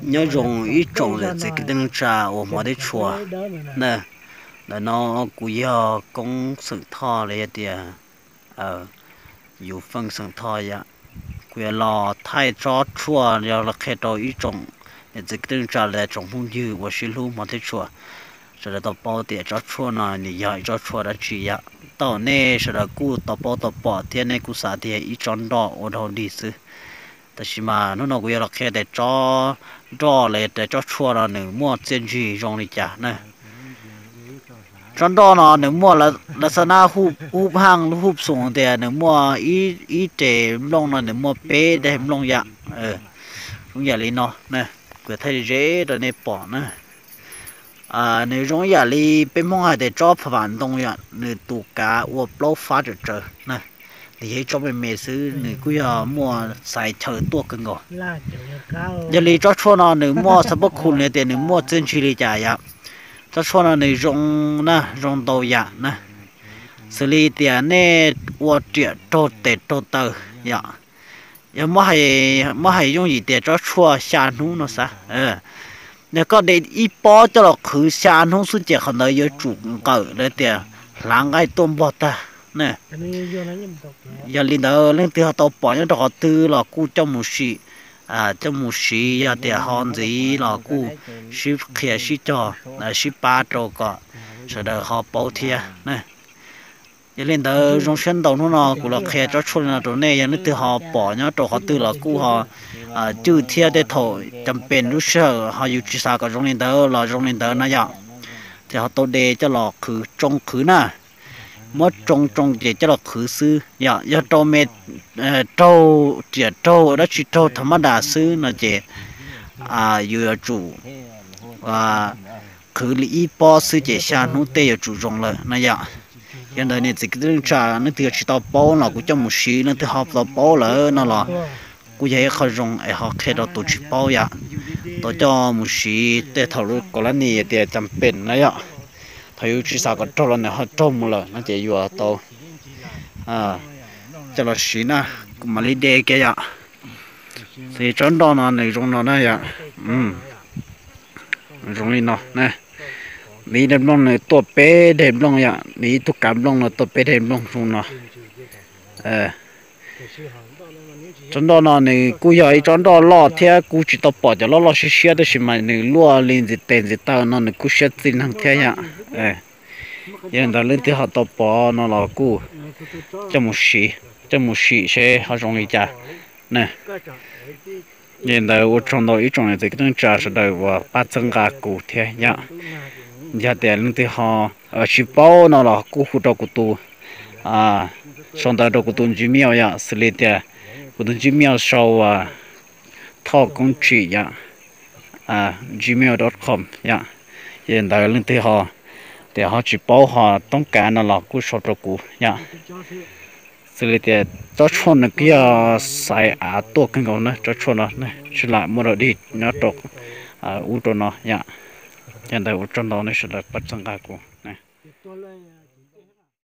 Nyob zoo ib tsoom niam txiv kwv tij neej tsa uas hmov thiab tshua na. Ntawm no kuv yog Koob xeem Thoj los yog tias Yus Feej xeem Thoj yom. Kuv yuav los thaij tsob tshuaj yog los qhia rau ib tsoom niam txiv kwv tij neej tsa los yog tsoom phooj ywg uas sib hlub hmov thiab tshua, sawv daws tau paub tias tsob tshuaj no nws yog ib tsob tshuaj dab tsi yom. Tau nej sawv daws kuj tau paub tau pom thiab nej kuj xav tias ib tsob nroj ua dhau dig xwb. Tab sis mas hnub no kuv yuav los qhia tias tsob nroj los yog tias tsob tshuaj no nws muaj txiaj ntsig zoo li cas na. Tsob nroj no nws muaj, lawv xav na, hub haj lub hub xoos tias nws muaj ib res nplooj no nws muaj peb daim nplooj yam. Zoo yam li no, kuv thaij ze rau nej pom na. Nws zoo ib yam li peb Hmoob hais tias tsob phav vam ntoo yom, nws tus kav ua plaub fab tsawm tsawv na. Nws yog ib tsob me me xwb, nws kuj yog muaj xaiv chaw tuaj kawg nkaus. Yog li tsob tshuaj no nws muaj xav pab khu li tias nws muaj txiaj ntsig li cas yom. Tsob tshuaj no nws zoo na, zoo ntau yam na. Xws li tias nej ua riam raug tes raug taw yom, yog muab hais yooj yim tias tsob tshuaj xya hnub no xav, yog koj de ib pob coj los qhwv xya hnub xwb ces qhov ntawd yuav tsum nqawm lawv tias hlav nqaij tuaj npog tag. Yog li ntawd leej twg ho tau pom nyob rau qhov twg los kuj coj mus sim, coj mus siv, yog tias ho ntxiv los kuj sib qhia sib cog, sib pab rau kom sawv daws ho paub thiab. Yog li ntawd zoo siab ntau hnub no kuv los qhia tsob tshuaj li no rau nej, yog leej twg ho pom nyob rau qhov twg los kuj ho cwj thiab, tej thaum cas pem lub sij hawm ho yus tsis xav kom zoo li ntawd los zoo li ntawd na yom. Ces ho tau de coj los qhwv tsoo qhwv na. Muab tsoo tsoo ces coj los qhwv xwb yom. Yog rau me raug riam raug dab tsi raug thaum mab das xwb no ces yus yuav tsum qhwv li ib pob xwb ces xya hnub tej yuav tsum zoo lawm na yom. Yog ntawd niam txiv kwv tij neej tsa, leej twg yuav tsis tau paub los kuv coj mus siv, leej twg ho tau paub lawm no los kuj yog ib qho zoo es ho qhia rau tus tsis paub yom. Tau coj mus siv tej thaum lub kaus lab nis tias cas pem na yom. Thaum yus tsis xav kom raug los nws ho raug mus lawm no ces yuav tau coj los siv na. Kuv mam li de kiag yom. Ces tsob nroj no nws zoo no na yom. Zoo li no na. Nws ib daim nplooj nws tuaj peb daim nplooj yom, nws ib tug kav nplooj no tuaj peb daim nplooj zoo no. Tsob nroj no nws kuj yog ib tsob nroj loj thiab kuj tsis tau pom cov loj loj siab siab, tab sis mas nws luaj li ntxiv tes ntxiv taw no nws kuj siab txij neeg thiab yom. Yog li ntawd leej twg ho tau pom no los kuj coj mus siv, coj mus sim seb ho zoo li cas na. Yog li ntawd ua tsaug ntau ib tsoom niam txiv kwv tij neej tsa sawv daws uas pab txhawb nqa kuv thiab yom. Yog tias leej twg ho tsis paub no los kuj hu rau kuv tus, sau ntawv rau kuv tus Gmail yom, xws li tias kuv tus Gmail sau thoj koob tsim yom, gmail dot com yom. Yog li ntawd leej twg ho tias ho tsis paub ho toob kav no los kuj sau rau kuv yom. Xws li tias tsob tshuaj no kuj yog xaiv av tuaj kawg nkaus na, tsob tshuaj no tsis lam muaj dog dig nyob rau ub rau no yom. Yog li ntawd ua tsaug ntau nej sawv daws pab txhawb nqa kuv na.